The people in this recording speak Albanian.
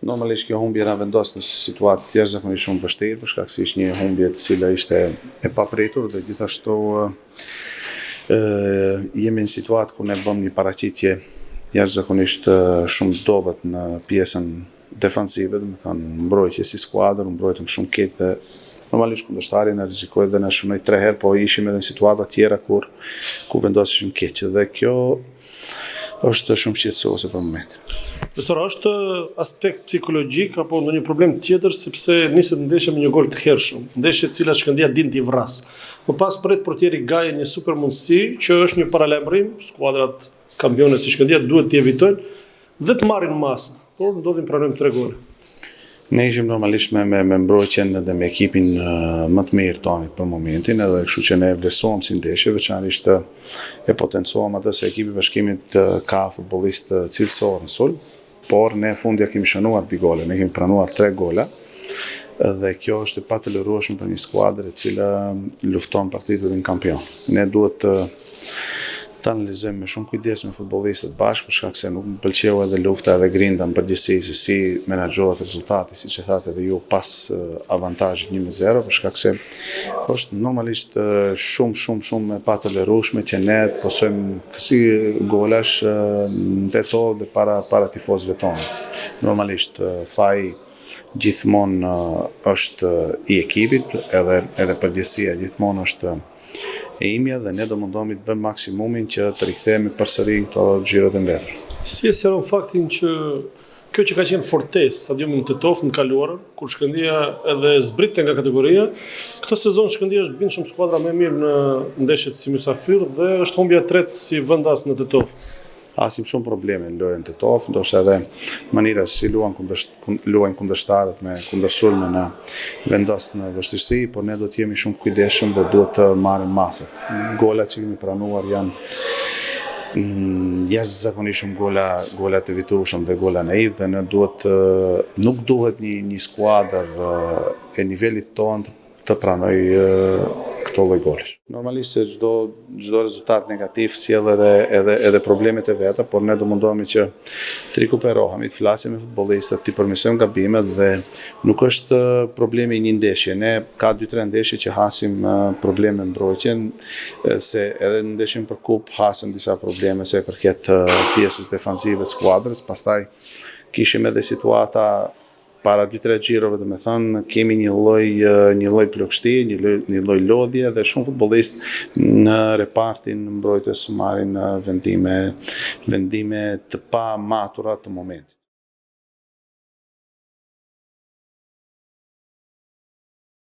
Normalisht kjo humbje na vendos në situatë jashtëzakonisht shumë vështirë, për shkak se ishte një humbje e cila ishte e papritur dhe gjithashtu ë jemi në situatë ku ne bëmë një paraqitje jashtëzakonisht shumë të dobët në pjesën defansive, domethënë mbrojtje si skuadër, u mbrojtëm shumë keq dhe normalisht kundërshtari na rrezikoi dhe na shënoi tre herë, po ishim edhe në situata tjera kur ku vendoseshim keq dhe kjo është shumë shqetësuese për momentin. Profesor, është aspekt psikologjik apo ndonjë problem tjetër sepse niset ndeshja me një gol të hershëm, ndeshje e cila Shkëndija din t'i vrasë. Më pas pret portieri Gaje një super mundësi që është një paralajmërim, skuadrat kampione si Shkëndija duhet t'i evitojnë dhe të marrin masa, por ndodhin pranojmë tre gola. Ne ishim normalisht me me me mbrojtjen dhe me ekipin më të mirë tonë për momentin, edhe kështu që ne e vlerësuam si ndeshje, veçanërisht e potencuam atë se ekipi i Bashkimit ka futbollistë cilësorë në sulm, por ne fundja kemi shënuar dy gola, ne kemi pranuar tre gola dhe kjo është e patolerueshme për një skuadër e cila lufton për titullin kampion. Ne duhet të të analizojmë me shumë kujdes me futbollistët bashkë, për shkak se nuk më pëlqeu edhe lufta edhe grinda në përgjithësi se si menaxhohet rezultati, siç e thatë edhe ju pas avantazhit 1-0, për shkak se është normalisht shumë shumë shumë e patolerueshme që ne të pësojmë kësi golash në Tetovë dhe para para tifozëve tonë. Normalisht faji gjithmonë është i ekipit, edhe edhe përgjegjësia gjithmonë është e imja dhe ne do mundohemi të bëjmë maksimumin që të rikthehemi përsëri në këto xhirot e mbetura. Si e sqaron faktin që kjo që ka qenë fortesë stadiumi në Tetovë në të kaluarën, kur Shkëndija edhe zbritte nga kategoria, këtë sezon Shkëndija është bindshëm skuadra më e mirë në ndeshjet si mysafir dhe është humbja e tretë si vendas në Tetovë. Hasim shumë probleme në lojën Tetovë, ndoshta edhe mënyra se si luan kundërsht, luajnë kundërshtarët me kundërsulme na vendos në vështirësi, por ne do të jemi shumë kujdesshëm dhe duhet të marrim masat. Golat që kemi pranuar janë mm, jashtëzakonisht shumë gola, gola të evitueshëm dhe gola naiv dhe ne duhet nuk duhet një një skuadër e nivelit tonë të të pranojë këto lloj golesh. Normalisht se çdo çdo rezultat negativ sjell edhe edhe edhe problemet e veta, por ne do mundohemi që të rikuperohemi, të flasim me futbollistët, t'i përmirësojmë gabimet dhe nuk është problemi i një ndeshje. Ne ka 2-3 ndeshje që hasim probleme me mbrojtjen, se edhe në ndeshjen për kupë hasëm disa probleme sa i përket pjesës defansive të skuadrës, pastaj kishim edhe situata para 2-3 xhirove, domethënë, kemi një lloj një lloj plogështi, një lloj një lloj lodhje dhe shumë futbollistë në repartin mbrojtës marrin vendime vendime të pamatura të momentit.